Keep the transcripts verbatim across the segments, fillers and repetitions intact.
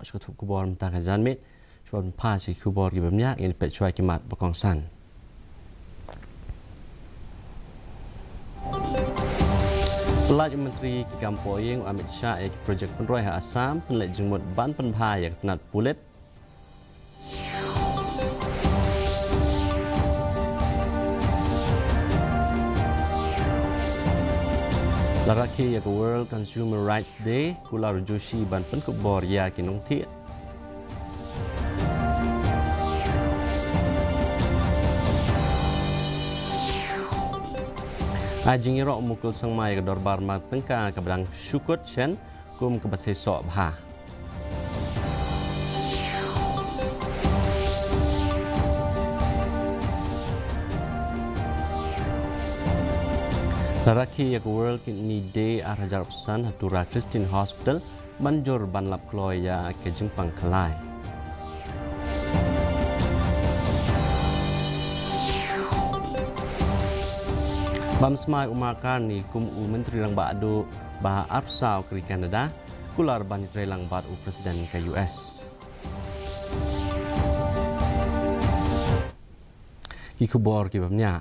Shu ka thup khubor mynta ka janmiet. Shuwa ban phai sha ki khubor kiba bniah, ngin peit shuwa ki mat ba kongsan. Pyllait u Myntri ki kam poh ïing u Amit Shah ïa ki projek pynroi ha Assam, pynleit jingmut ban pynbha ïa ka tnat pulit. La rakhe ïa ka World Consumer Rights Day, kular u Joshi ban pynkup bor ïa ki nongthied. Ai jingïaroh u Mukul Sangma ïa ka dorbar mar tyngka kaba dang shu kut shen kum kaba seisoh bha. La rakhe ïa ka World Kidney Day ar hajar arphew san ha Tura Christian Hospital, mynjur ban lap kloi ïa ka jingpang khlaiñ. Bam smai u Mark Carney kum u Myntri Rangbah Duh ba arphew saw ka ri Canada, kular ban ïatreilang bad u President ka U S. Ki khubor kiba bniah.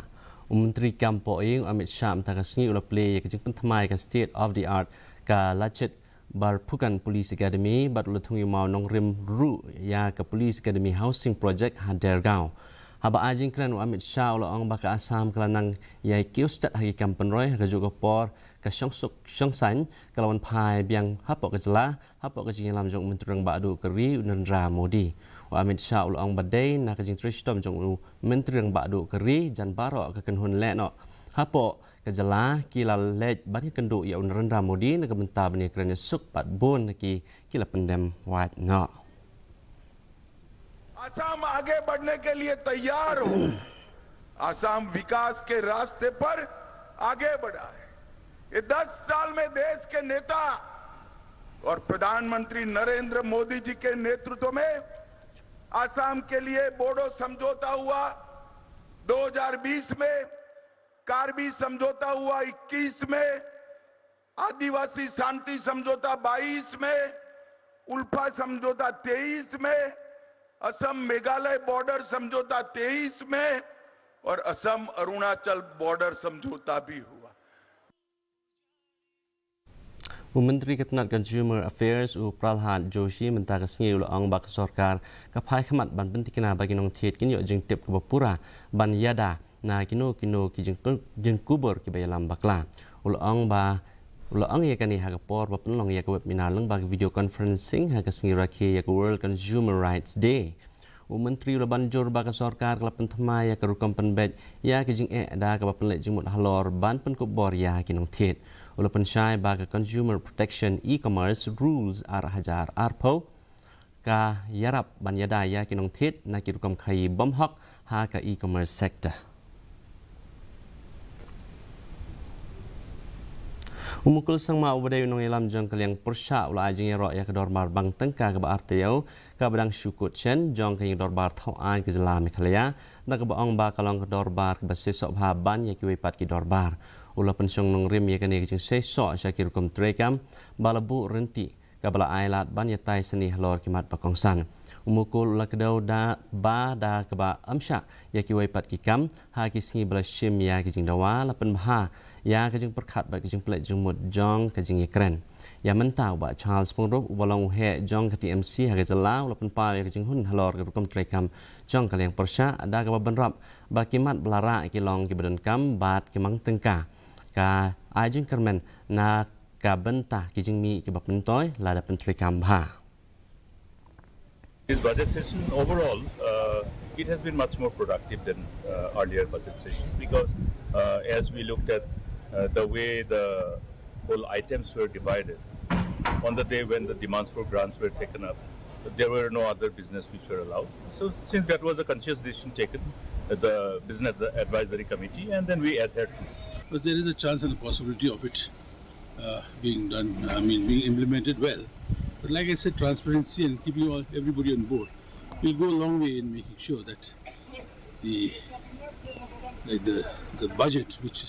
U Myntri kam poh ïing u Amit Shah mynta ka sngi u la plie ïa ka jingpynthymmai ka state of the art ka Lachit Borphukan Police Academy, bad u la thung ïa u mawnongrim ruh ïa ka Police Academy Housing Project ha Dergaon. Haba ai jingkren u Amit Shah u la ong ba ka Assam ka la nang ïai kiew stet ha ki kam pynroi, ha kajuh ka por ka shongsuk shongsaiñ ka la wan phai biang hapoh ka jylla, hapoh ka jingïalam jong u Myntri Rangbah Duh ka ri u Narendra Modi. U Amit Shah u la ong ba dei na ka jingtrei shitom jong u Myntri Rangbah Duh ka ri, jan baroh ka kynhun lehnoh hapoh ka jylla ki la leit ban ïakynduh ïa u Narendra Modi na ka bynta ban ïakren ïasuk bad bun na ki ki la pyndem wad noh. आसाम आगे बढ़ने के लिए तैयार हो। आसाम विकास के रास्ते पर आगे बढ़ा है। ये दस साल में देश के नेता और प्रधानमंत्री नरेंद्र मोदी जी के नेतृत्व में आसाम के लिए बोडो समझौता हुआ दो हज़ार बीस में, कार्बी समझौता हुआ इक्कीस में, आदिवासी शांति समझौता बाईस में, उल्फा समझौता तेईस में, असम मेघालय बॉर्डर समझौता तेईस में और असम अरुणाचल बॉर्डर समझौता भी हुआ। U Myntri ka tnat Consumer Affairs u Pralhad Joshi mynta ka sngi u la ong ba ka sorkar ka phai khmat ban pyntikna ba ki nongthied kin ïoh jingtip kaba pura ban ïada na kino kino ki jingkubur kiba ïalam bakla. U la ong ba, u la ong ïa kane ha ka por ba pynlong ïa ka webinar lyngba ka video conferencing ha ka sngi rakhe ïa ka World Consumer Rights Day. U Myntri u la ban jur ba ka sorkar ka la pynthymmai ïa ka rukom pynbeit ïa ka jingeh da kaba pynleit jingmut halor ban pynkup bor ïa ki nongthied. U la pynshai ba ka Consumer Protection E-Commerce Rules ar hajar arphew ka ïarap ban ïada ïa ki nongthied na ki rukom khaïi bymhok ha ka e-commerce sector. U Mukul Sangma uba dei u nongïalam jong ka liang pyrshah u la ai jingïaroh ïa ka dorbar bang tyngka kaba artaïew kaba dang shu kut shen jong ka ïing dorbar thaw aiñ ka jylla Meghalaya, da kaba ong ba ka long ka dorbar kaba seisoh bha ban ïa kiwei pat ki dorbar. U la pynshong nongrim ïa kane ka jingseisoh sha ki rukom treikam ba la buh rynti kaba la ai lad ban ïatai sani halor ki mat ba kongsan. U Mukul u la kdew da ba da kaba ym shah ïa kiwei pat ki kam ha ki sngi ba la shim ïa ki jingdawa, la pynbha ïa ka jingpyrkhat bad ka jingpynleit jingmut jong ka jingïakren. Ïa mynta u Bah Charles Pyngrope uba long u heh jong ka T M C ha ka jylla u la pynpaw ïa ka jinghun halor ka rukom treikam jong ka liang pyrshah da kaba bynrap ba ki mat ba la rah ki long kiba donkam bad ki mang tyngka. Ka ai jingkyrmen na ka bynta ki jingmih kiba pynthoi lada pyntreikam bha. This budget session overall, uh, it has been much more productive than uh, earlier budget session because uh, as we looked at uh, the way the whole items were divided on the day when the demands for grants were taken up, there were no other business which were allowed. So since that was a conscious decision taken at the business advisory committee, and then we adhered to it. But there is a chance and a possibility of it uh, being done, I mean, being implemented well. But like I said, transparency and keeping all everybody on board will go a long way in making sure that the like the the budget which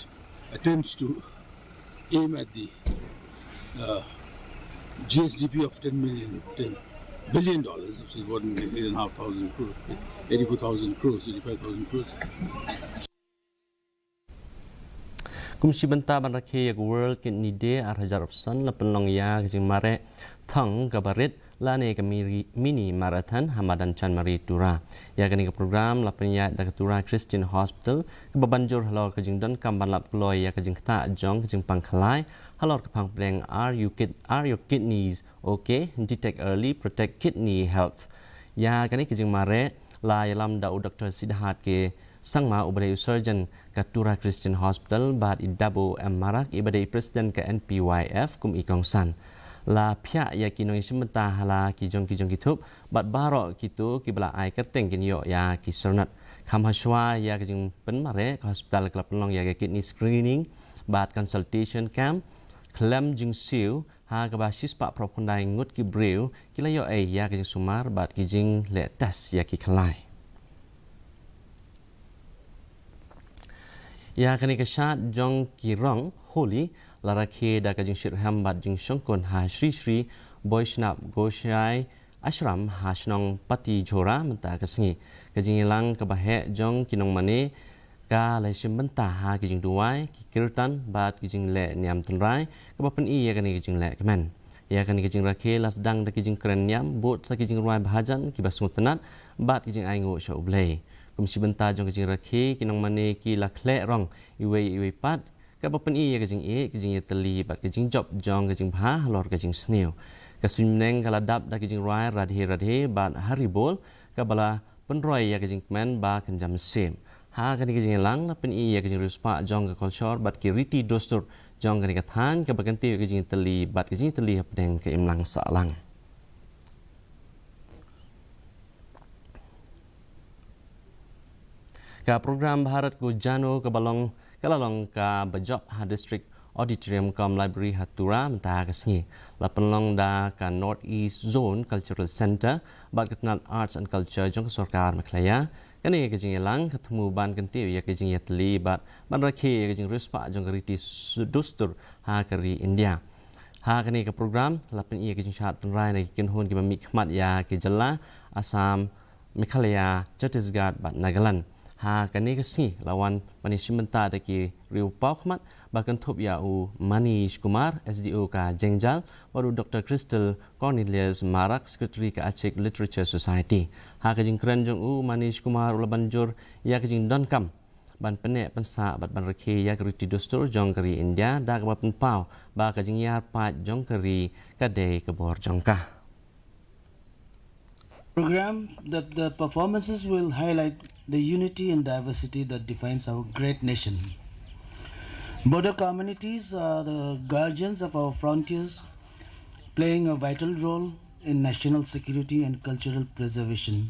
attempts to aim at the uh, G S D P of ten million, ten, billion dollars, which is what, eight and a half thousand crores, eighty-four thousand crores, eighty-five thousand crores. Kum shi bynta ban rakhe ïa ka World Kidney Day ar hajar arphew san la pynlong ïa ka jingmareh thong kaba rit lane ka miri-, mini marathon ha madan Chanmari Tura. Ïa kane ka program la pynïaid da ka Tura Christian Hospital kaba ban jur halor ka jingdonkam ban lap kloi ïa ka jingktah jong ka jingpang khlai halor ka phang pdeng Are You Kid-, Are Your Kidneys Okay? Detect Early, Protect Kidney Health. Ïa kane ka jingmareh la ïalam da u Doktor Siddharth K Sangma uba dei u surgeon ka Tura Christian Hospital bad i Dabo M Marak iba dei i president ka N P Y F kum i kongsan. La phiah ïa ki nongïashim bynta ha la ki jong ki jong ki thup bad baroh kito kiba la ai kyrteng kin ïoh ïa ki syrnot. Kham hashwa ïa ka jingpynmareh, ka hospital ka la pynlong ïa ka kidney screening bad consultation camp khlem jingsiew, ha kaba shispah phraphew khyndai ngut ki briew ki la ïoh ei ïa ka jingsumar bad ki jingleh test ïa ki khlai. Ïa kane ka shad jong ki rong Holi la rakhe da ka jingshitrhem bad jingshongkun ha Sri Sri Boishnab Goshai Ashram ha shnong Pati Jhora mynta ka sngi. Ka jingïalang kaba heh jong ki nongmane ka la shim bynta ha ki jingduwai, ki kirtan bad ki jingleh niam tynrai kaba pyni ïa kane ka jingleh kmen. Ïa kane ka jingrakhe la sdang da ki jingkren niam bud sa ki jingrwai bhajan kiba sngewtynnat bad ki jingainguh sha U Blei. Kum shi bynta jong ka jingrakhe, ki nongmane ki la khleh rong iwei iwei pat kaba pyni ïa ka jingïeit, ka jingïatylli bad ka jingjop jong ka jingbha halor ka jingsniew. Ka suiñ bneng ka la dap da ka jingrwai Radhe Radhe bad Hari Bol kaba la pynroi ïa ka jingkmen ba kynja mynsiem. Ha kane ka jingïalang la pyni ïa ka jingriewspah jong ka kolshor bad ki riti dustur jong kane ka thaiñ kaba kyntiew ïa ka jingïatylli bad ka jingïatylli hapdeng ka imlang sahlang. Ka program Bharat Ko Jano kaba long, ka la long kaba jop ha District Auditorium cum Library ha Tura mynta ka sngi. La pynlong da ka North East Zone Cultural Centre bad ka tnat Arts and Culture jong ka sorkar Meghalaya. Kane ka jingïalang ka thmu ban kyntiew ïa ka jingïatylli bad ban rakhe ïa ka jingriewspah jong ka riti s-, dustur ha ka ri India. Ha kane ka program la pyni ïa ka jingshad tynrai na ki kynhun kiba mihkhmat ïa ki jylla Assam, Meghalaya, Chhattisgarh bad Nagaland. Ha kane ka sngi la wan ban ïashim bynta da ki riewpawkhmat ba kynthup ïa u Manish Kumar, S D O ka Jengjal, bad u Doktor Crystal Cornelius Marak, Secretary ka Achik Literature Society. Ha ka jingkren jong u, Manish Kumar u la ban jur ïa ka jingdonkam ban pynneh pynsah bad ban rakhe ïa ka riti dustur jong ka ri India da kaba pynpaw ba ka jingïar paid jong ka ri ka dei ka bor jong ka. Program that the performances will highlight the unity and diversity that defines our great nation. Border communities are the guardians of our frontiers, playing a vital role in national security and cultural preservation.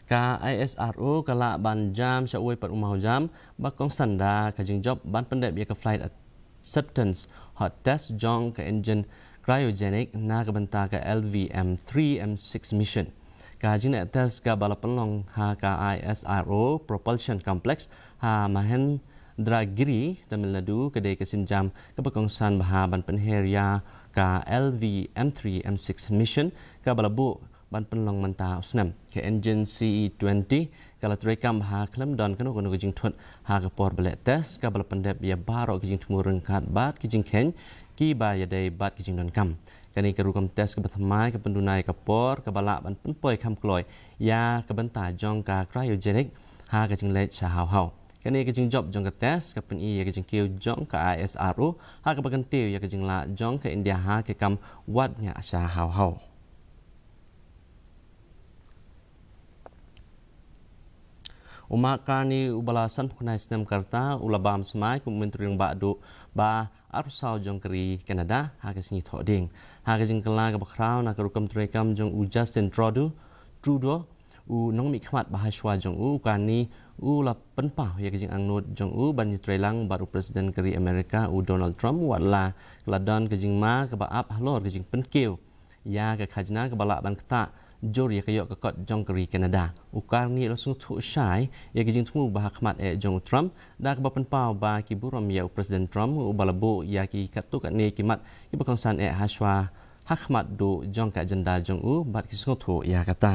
Ka I S R O ka lah ban jam sha uwei pat u mawjam ba kongsan da ka jingjop ban pyndep ïa ka flight acceptance hot test jong ka engine cryogenic na ka bynta ka L V M three M six mission. Ka jingneh test kaba la pynlong ha ka I S R O Propulsion Complex ha Mahendragiri, Tamil Nadu, ka dei ka sienjam kaba kongsan bha ban pynher ïa ka L V M three M six mission kaba la buh ban pynlong mynta u snem. Ka engine C E twenty ka la treikam bha khlem don kano kano ka jingthut ha ka por ba leh test, kaba la pyndep ïa baroh ki jingthmu ryngkat bad ki jingkheiñ kiba ïadei bad ki jingdonkam. Kane ka rukom test kaba thymmai ka pynduna ïa ka por kaba lah ban pynpoi kham kloi ïa ka bynta jong ka cryogenic ha ka jingleit sha haw haw. Kane ka jingjop jong ka test ka pyni ïa ka jingkiew jong ka I S R O ha kaba kyntiew ïa ka jinglah jong ka India ha ka kam wad ñiah sha haw haw. U Mark Carney uba la sanphew khyndai snem ka rta u la bam smai kum u Myntri Rangbah Duh ba arphew saw jong ka ri Canada ha ka sngi Thohdieng. Ha ka jingkylla kaba khraw na ka rukom treikam jong u Justin Trudeau, Trudeau, u nongmihkhmat ba hashwa jong u, u Carney u la pynpaw ïa ka jingangnud jong u ban ïatreilang bad u President ka ri America u Donald Trump, wat la ka la don ka jingma kaba ap halor ka jingpynkiew ïa ka khajna kaba lah ban ktah jur ïa ka ïoh ka kot jong ka ri Canada. U Carney u la sngewthuh shai ïa ka jingthmu ba ha khmat eh jong u Trump da kaba pynpaw ba ki burom ïa u President Trump uba la buh ïa ki katto katne ki mat kiba kongsan eh hashwa ha khmat duh jong ka agenda jong u bad ki sngewthuh ïa kata.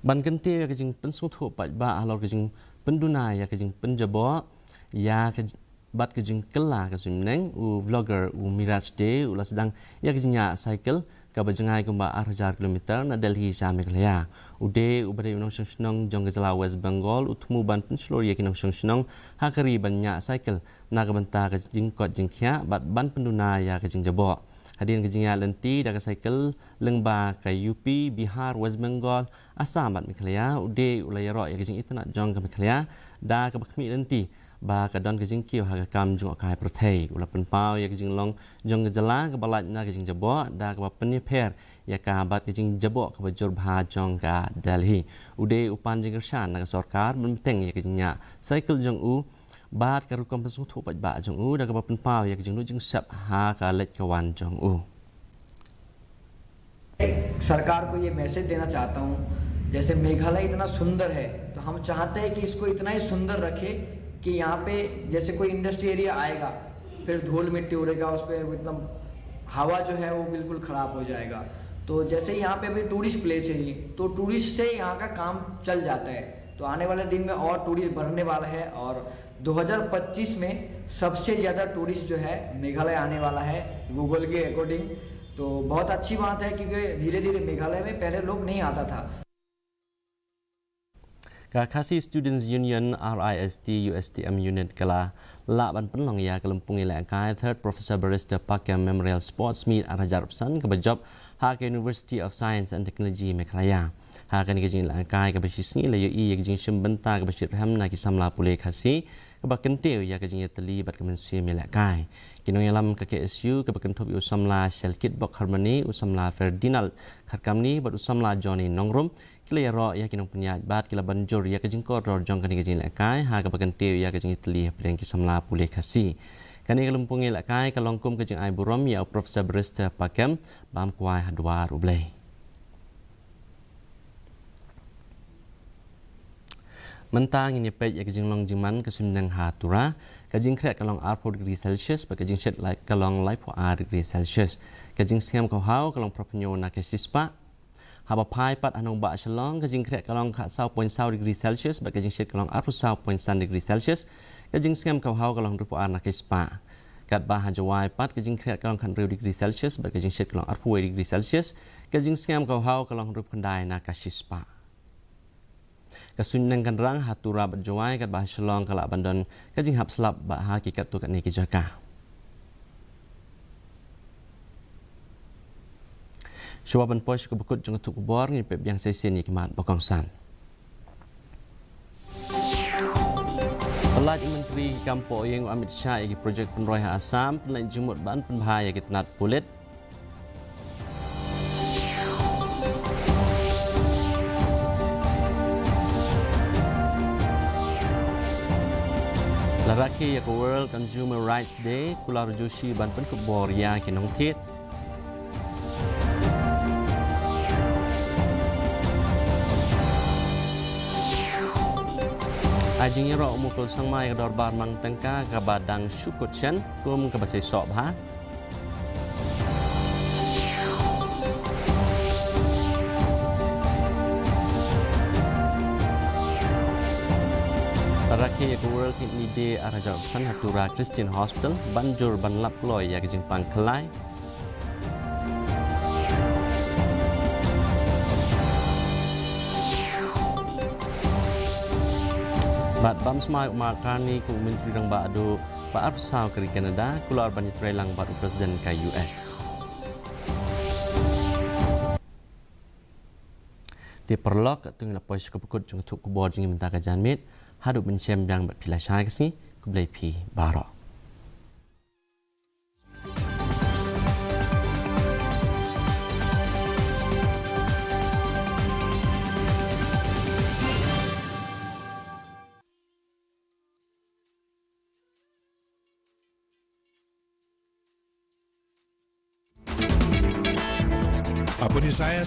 Ban kyntiew ïa ka jingpynsngewthuh paidbah halor ka jingpynduna ïa ka jingpynjaboh ïa ka j-, bad ka jingkylla ka suiñbneng, u vlogger u Miraj Dey u la sdang ïa ka jingïaid cycle kaba jngai kumba ar hajar kilometer na Delhi sha Meghalaya. U Dey uba dei u nongshong shnong jong ka jylla West Bengal u thmu ban pynshlur ïa ki nongshong shnong ha ka ri ban ñiah cycle na ka bynta ka jingkoit jingkhiah bad ban pynduna ïa ka jingjaboh. Hadien ka jingïaid lynti da ka cycle lyngba ka U P, Bihar, West Bengal, Assam bad Meghalaya, u Dey u la ïaroh ïa ka jingitynnad jong ka Meghalaya da kaba khmih lynti ba ka don ka jingkiew ha ka kam jngohkai pyrthei. U la pynpaw ïa ka jinglong jong ka jylla kaba lait na ka jingjaboh da kaba pynïapher ïa ka bad ka jingjaboh kaba jur bha jong ka Delhi. U Dey u pan jingkyrshan na ka sorkar ban bteng ïa ka jingïaid cycle jong u bad ka rukom pynsngewthuh paidbah jong u da kaba pynpaw ïa ka jinglut jingsep ha ka leit ka wan jong u. सरकार को ये मैसेज देना चाहता हूँ, जैसे मेघालय इतना सुंदर है तो हम चाहते हैं कि इसको इतना ही सुंदर रखे कि यहाँ पे जैसे कोई इंडस्ट्री एरिया आएगा, फिर धूल मिट्टी उड़ेगा, उस पर एकदम हवा जो है वो बिल्कुल ख़राब हो जाएगा। तो जैसे यहाँ पे अभी टूरिस्ट प्लेस है ये, तो टूरिस्ट से यहाँ का काम चल जाता है। तो आने वाले दिन में और टूरिस्ट बढ़ने वाला है और दो हज़ार पच्चीस में सबसे ज़्यादा टूरिस्ट जो है मेघालय आने वाला है गूगल के अकॉर्डिंग। तो बहुत अच्छी बात है क्योंकि धीरे धीरे मेघालय में पहले लोग नहीं आता था। Ka Khasi Students Union R I S T U S T M Unit ka la lah ban pynlong ïa ka lympung ïalehkai Third Professor Barrister Pakem Memorial Sports Meet ar hajar arphew san kaba jop ha ka University of Science and Technology Meghalaya. Ha kane ka jingïalehkai kaba shisngi la ïohi ïa ka jingshim bynta kaba shitrhem na ki samla pule Khasi kaba kyntiew ïa ka jingïatylli bad ka mynsiem ïalehkai. Ki nongïalam ka K S U kaba kynthup ïa u samla Shelkit Bok Harmony, u samla Ferdinand Kharkamni bad u samla Johnny Nongrum ki la ïaroh ïa ki nongpynïaid bad ki la ban jur ïa ka jingkordor jong kane ka jingïalehkai ha kaba kyntiew ïa ka jingïatylli hapdeng ki samla pule Khasi. Kane ka lympung ïalehkai ka long kum ka jingai burom ïa u Professor Barrister Pakem ba am kwai ha dwar U Blei. Mynta ngin ïa peit ïa ka jinglong jingman ka suiñbneng ha Tura. Ka jingkhreh ka long arphew degree Celsius bad ka jingshit ka long laiphew ar degree Celsius. Ka jingsngem ka haw ka long phraphew na ka shispah. Haba phai pat ha nongbah Shillong, ka jingkhreh ka long khatsaw point saw degree Celsius bad ka jingshit ka long arphew saw point san degree Celsius. Ka jingsngem ka haw ka long hynriewphew ar na ka shispah. Katba ha Jowai pat ka jingkhreh ka long khathynriew degree Celsius bad ka jingshit ka long arphew wei degree Celsius. Ka jingsngem ka haw ka long hynriewphew khyndai na ka shispah. Ka suiñbneng kan rang ha Tura bad Jowai katba ha Shillong ka lah ban don ka jinghap slap bad ha ki katto katne ki jaka. Shuwa ban poi sha kaba kut jong ka thup khubor ngin peit biang sa shisien ïa ki mat ba kongsan. Pyllait u Myntri ki kam poh ïing u Amit Shah ïa ki projek pynroi ha Assam, pyllait jingmut ban pynbha ïa ki tnat pulit. La rakhe ïa ka World Consumer Rights Day, kular Joshi ban pynkup bor ïa ki nongthied. Ai jingïaroh u Mukul Sangma ïa ka dorbar mang tyngka kaba dang shu kut shen kum kaba seisoh bha. Rakhe ïa ka World Kidney Day ar hajar arphew san ha Tura Christian Hospital ban jur ban lap kloi ïa ka jingpang khlai. Bad bam smai u Mark Carney kum u Myntri Rangbah Duh ba arphew saw ka ri Canada, kular ban ïatreilang bad u President ka U S. Te paralok, to ngin ïa poi sha kaba kut jong ka thup khubor jong ngi mynta ka janmiet, haduh ban ïashem biang bad phi lashai ka sngi, khublei phi baroh. Apa ni saya